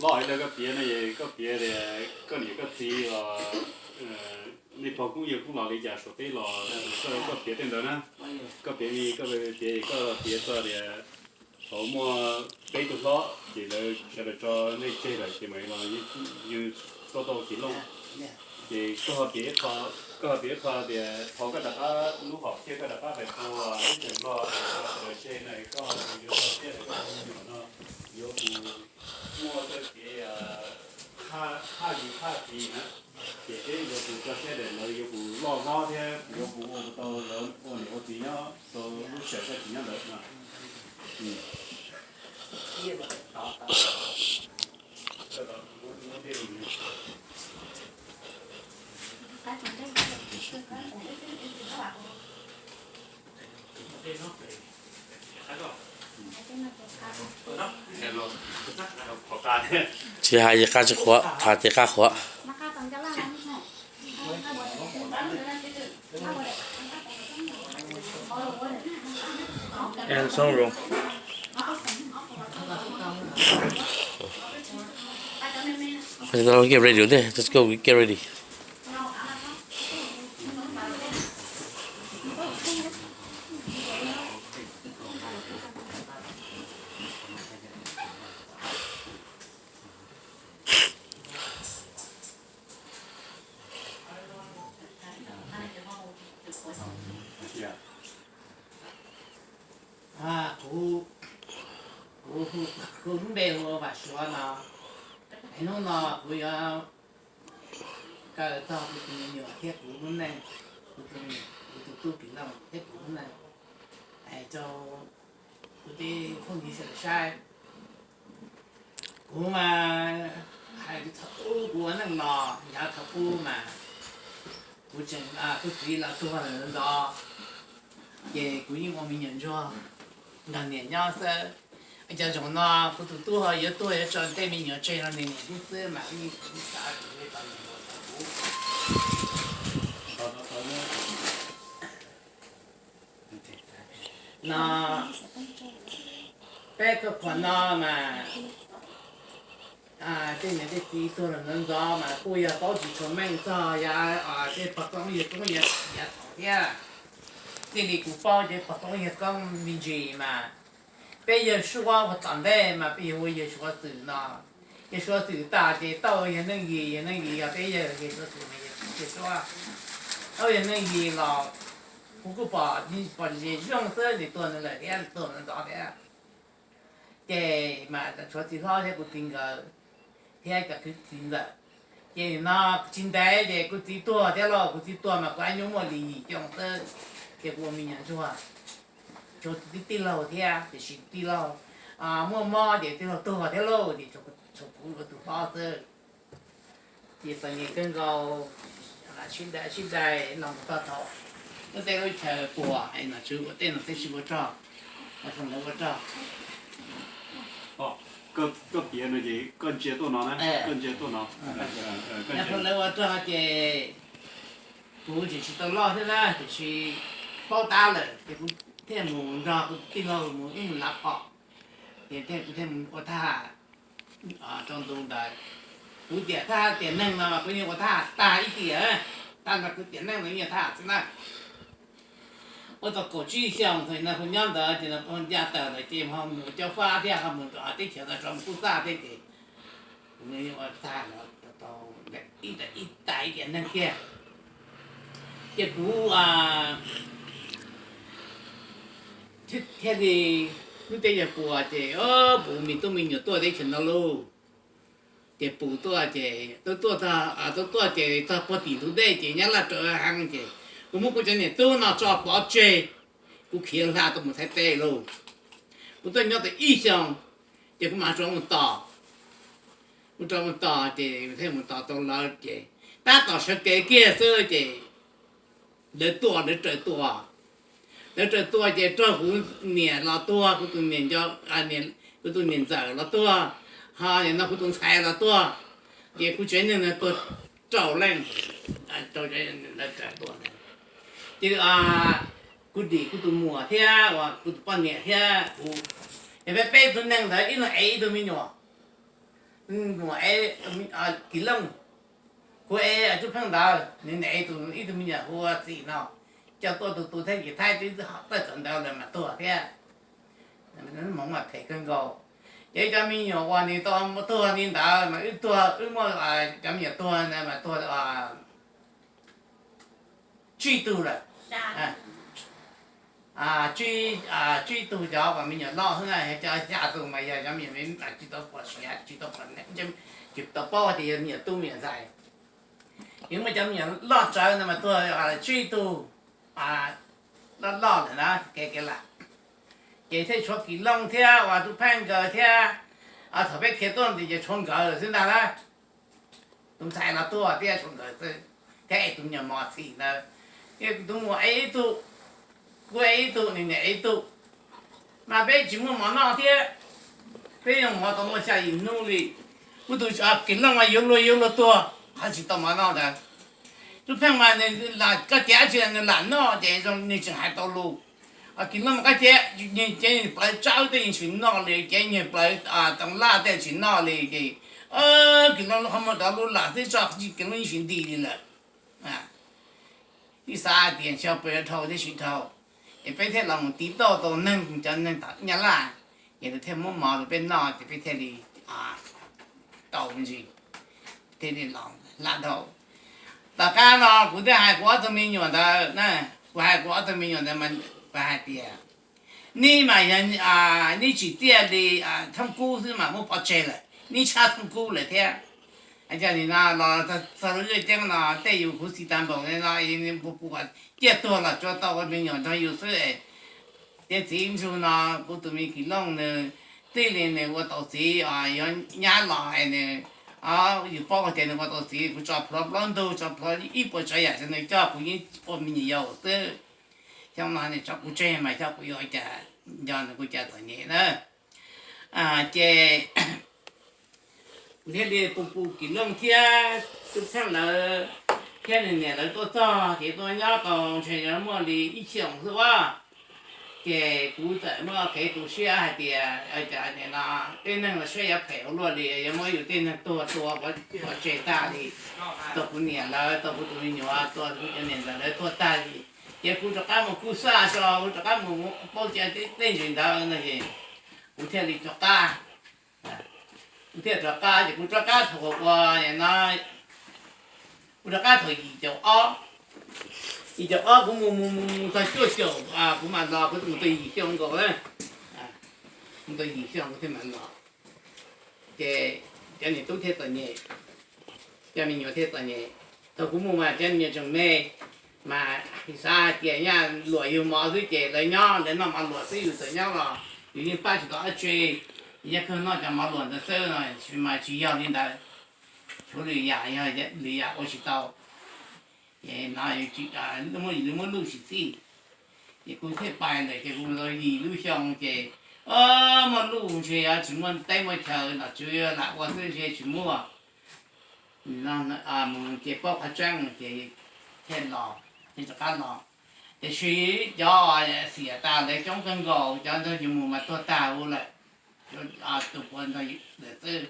Loj ib leeg koj piav no es koj piav tias koj niam koj txiv los nej pog koob yawg koob los li cas saum teb los koj piav tej ntawd na. Koj piav me koj piav es koj piav txog tias thaum muaj peb tug hlob ces lawv sawv daws tso nej tseg lawm ces mam los yug tuaj tau Kiv Looj. Ces koj ho piav ib qho, koj ho piav ib qho tias thaum koj rov qab lub hom phiaj koj rov qab pem tua teb chaws Nplog sawv daws tseg na, koj yuav tau tias koj tus me nyuam no yuav mus muaj txoj kev thaj yus thaj txiv na, ces peb yuav mus tso siab tias lawv yuav mus loj hlob thiab yuav mus ua tau lawv ua niam ua txiv nyob rau lub sij hawm koj tsis nyob ntawd no. Tsis hais ces qab tsis qhuav, tham ces qab qhuav. Get ready, let's go get ready. Kuv, kuv lub npe hu ua Vam Suav no. Hnub no kuv yuav kaw txog kuv tus me nyuam thiab kuv lub neej, kuv tus, kuv tus tub Kiv Looj thiab kuv lub neej, hais rau kuv tej phooj ywg sawv daws saib. Kuv mas hais thaum ub kuv ua neej los yav thaum ub mas kuv tseem, kuv txiv los tuag lawm ntawd, ces kuv yeej ua me nyuam ntsuag nrog niam nyob xwb. Cov zaum no kuv tus tub ho yuav tuag yuav tso tej me nyuam tseg rau niam niam xwb mas kuv yeej xav tias tau niam ua tau kuv no. Peb tug qhua no mas tej niam tej txiv tuag lawm ntxov ntxov mas kuj yog paub tsis tshua meej txog yav tej pog koob yawg koob yav thaum thiab. Txij li kuv paub ces pog koob yawg koob me ntsis mas peb yawg suab ua tom ntej mas peb yawg ua yawg suav xwm no. Yawg suav xwm tas ces tau yawg neej yim, yawg neej yim yog peb yawg, yawg suav xwm mas yawg suab. Tau yawg neej yim los kuv kuj pom, pom ze zoo xwb, nws tuag nws lawm thiab, tuag nws ntxov thiab. Ces mas tshuav txiv hlob thiab kuv txiv nkawd thiab cov kwv txiv ntxawm. Ces nim no tsis ntev ces kuv txiv tuag thiab lauj, kuv txiv tuag mas kuv ab nyuj muaj li yim xyoo xwb, ces kuv ua me nyuam ntsuag. Tshuav tij laug thiab tiam sis tij laug muaj mob ces tij laug tuag thiab lauj, ces tshuav kuv ua tus hlob xwb. Ces txom nyem kawg nkaus, sib dai sib dai los mus txog thaum lub teb lub chaw puas es nom tswv ua tej nom teb sib ua rog, ua rog ntawd ua rog. Koj piav no ces koj ntsia tuaj no na, koj ntsia tuaj no. Ua rog ntawd ua rog ces kuv tseem tsis tau loj thiab na, tiam sis paub tab lawm ces kuv thiaj mus nrog kuv tij laug mus ib mus lav phom, ces kuv thiaj mus ua thaj rau ntu ntawd. Kuv tiam thaj tiam neeg no mas kuv yeej ua thaj tag ib tiam, tag nrho kuv tiam neej no yeej thaj xwb na. Ua tau kaum tsib xyoos thaum no kuv nyob ntawd ces nws ua ncaj tawm ntawd ces ho mus ua caub fab thiab ho mus teb chaws ntawd rov mus tub txaj thiab ces kuv ua tag no tau ib tag ib tiam neeg thiab. Ces kuv thiaj li, lub teb chaws puas ces puas me tub me nyuam tuaj teb chaws no lauj. Ces puas tuaj ces tuaj tuaj txog, tuaj tuaj ces txog puag tim ntug dej ces nyab laj raws heev ces kuv muab kuv cov niam tub no tso pov tseg, kuv khiav hla tuaj mus Thaib teb lauj. Kuv tuaj nyob tau ib xyoos ces kuv mam rov mus tos. Kuv rov mus tos ces thiaj mus tos tau lawv ces tab tom sawv kev kiag xwb ces lawv tuaj, lawv raws tuaj. Lawv raws tuaj ces raug kuv niam los tuag, kuv tus niam nco, kuv tus niam ntxawm los tuag, ho nim no kuv tus ntxhais los tuag, ces kuv tsev neeg no tuag rau leej, lawv raws tuaj. Ces kuv dim kuv tus muam thiab uas kuv tus poj niam thiab kuv, ces peb peb tug neeg ntawd ib leeg ev ib tug me nyuam. Muam ev Kis Looj, kuv ev Tub Pheej ntawd, nws niam ev tus ib tug me nyuam hu ua Txim no, coj tuaj tus tu thiab ces Thaib twb tawm tsam ntawd lawm mas tuag thiab. Hmoov mas phem kawg nkaus. Ces cov me nyuam uas nws tau tuag li ntawd mas wb tuag, wb muaj cov me nyuam tuag ntawd mas tuag tsib tug lawm. Tsib, tsib tug cov uas me nyuam loj xwb na, cov xya tus mas yog cov me nyuam tsis tau pom siav, tsis tau pom, tsis tau paub tias yog me nyuam tub me nyuam ntxhais. Ces muaj cov me nyuam loj tsawv ntawd mas tuag tsib tug loj loj lawm na, kev kev lam. Ces thiaj tshuav Kis Looj thiab uas Tub Pheej nkawd thiab. Thaum peb khiav tuaj ntawd ces tshuav nkawd xwb ntag na. Tus ntxhais los tuag thiab tshuav nkawd xwb, thiab ev tus me nyuam mos Txim ntawd. Tus muam ev ib tug, kuv ev ib tug, nws niam ev ib tug, mas peb tsis muaj mov noj thiab. Peb yeej mov tau muaj xya yim hnub li. Kuv tus Kis Looj mas yuav luag yuav luag tuag, qhov tsis tau mov noj ntawd. Tub Pheej mas nws lam koj tias dab tsi nws lam noj ces zoo nws tseem hais tau lus. Kis Looj mas koj tias nws cev plawv tsawb tej yeej tsis noj li, cev nws plawv toov laj tej tsis noj li ces Kis Looj lub qhov muag rov lub lam xwb tso, Kis Looj yeej tsis nti li lawm. Ib xav hais tias ntshe pes dhau thiab tsis dhau, ces peb thiaj los mus tiv tauj tau neeg, cov neeg tom Nyab Laj, ces lawv thiaj muab mov rau peb noj ces peb thiaj li tau me ntsis, thiaj li los hla dhau. Tom qab no kuv thiaj hais kuv ob tug me nyuam ntawd na, kuv hais kuv ob tug me nyuam ntawd mas kuv hais tias, neb mas yog neb tsis txiaj li Thooj Kub xwb mas muab pov tseg lawm, neb tshab Thooj Kub lawm thiab. Cov nim no los txog lub zej ceeb no tej yus khuv xim tag npaum li no, ciaj tuag los tsuas tau ua me nyuam nrog yus xwb. Ces txiv ntsuag no, kuv tus me Kis Looj nws txij li nws ua tau txiv yuav nyab los es nws, yus paub hais tias nws ua tau txiv, kuv tso plhuav plaub ntug, tso plhuav ib puas tsav yam rau nws coj, kuv yeej ua me nyuam yaus xwb. Xyoo no nws tso kuv tseg mas xyov kuv yuav ua cas nco nws kuj cas txom nyem na. Ces kuv thiaj li pus pus Kis Looj thiab Tub Pheej lawv thiab nws niam lawv tuaj txog ces tuaj nyob tau ntshe yuav muaj li ib xyoos xwb ua. Ces kuv txawm muaj kev tu siab hais tias cov no tej neeg los saib yuav phem ua luaj li, yuav muab yus tej neeg tuag tua pov tseg tag li, tau kuv niam lawv, tau kuv tus me nyuam, tau kuv cov niam ntxawm lawv tuag tag li. Ces kuv rov qab mus kuj xaj so, kuv rov qab mus paub tias tej ntsis ntawd no es kuv thiaj li rov qab, kuv thiaj rov qab ces kuv rov qab thaum ua no, kuv rov qab thaum yim caum ob, yim caum ob kuv mus mus mus mus txog cuaj caum kuv mam los, kuv mus tau yim xyoo nkaus, mus tau yim xyoo kuv thiaj mam los. Ces cov niam tub thiaj txom nyem, cov me nyuam thiaj txom nyem. Thaum kuv mus mas cov me nyuam tseem me, mas xav hais tias nyaj luam yug mov xwb ces lawv nyob lawv noj mov luam xwb, yus txawm nyob los yus yeej pab tsis tau dab tsi, yus yeej kawg noj cov mov luam ntawd xwb no, mas tsis yog li ntawd. Tshuav lwm yam yog lwm yam ua tsis tau. Ces no muab luj tsis txij, ces kuv thiaj pais lawm ces kuv mus tau yim lub xyoo ces muaj luj ntshe tsis muaj teb muaj chaw los tsuas yog lam ua xwb ntshe tsis muaj. Mus ces paub qhov tseeb ces thiaj los, thiaj rov qab los. Tiam sis cov xiam tas lawv coob kawg nkaus, cov nrog yus mus mas tuag tag huv lawm, tus puav nrog yus lawm xwb.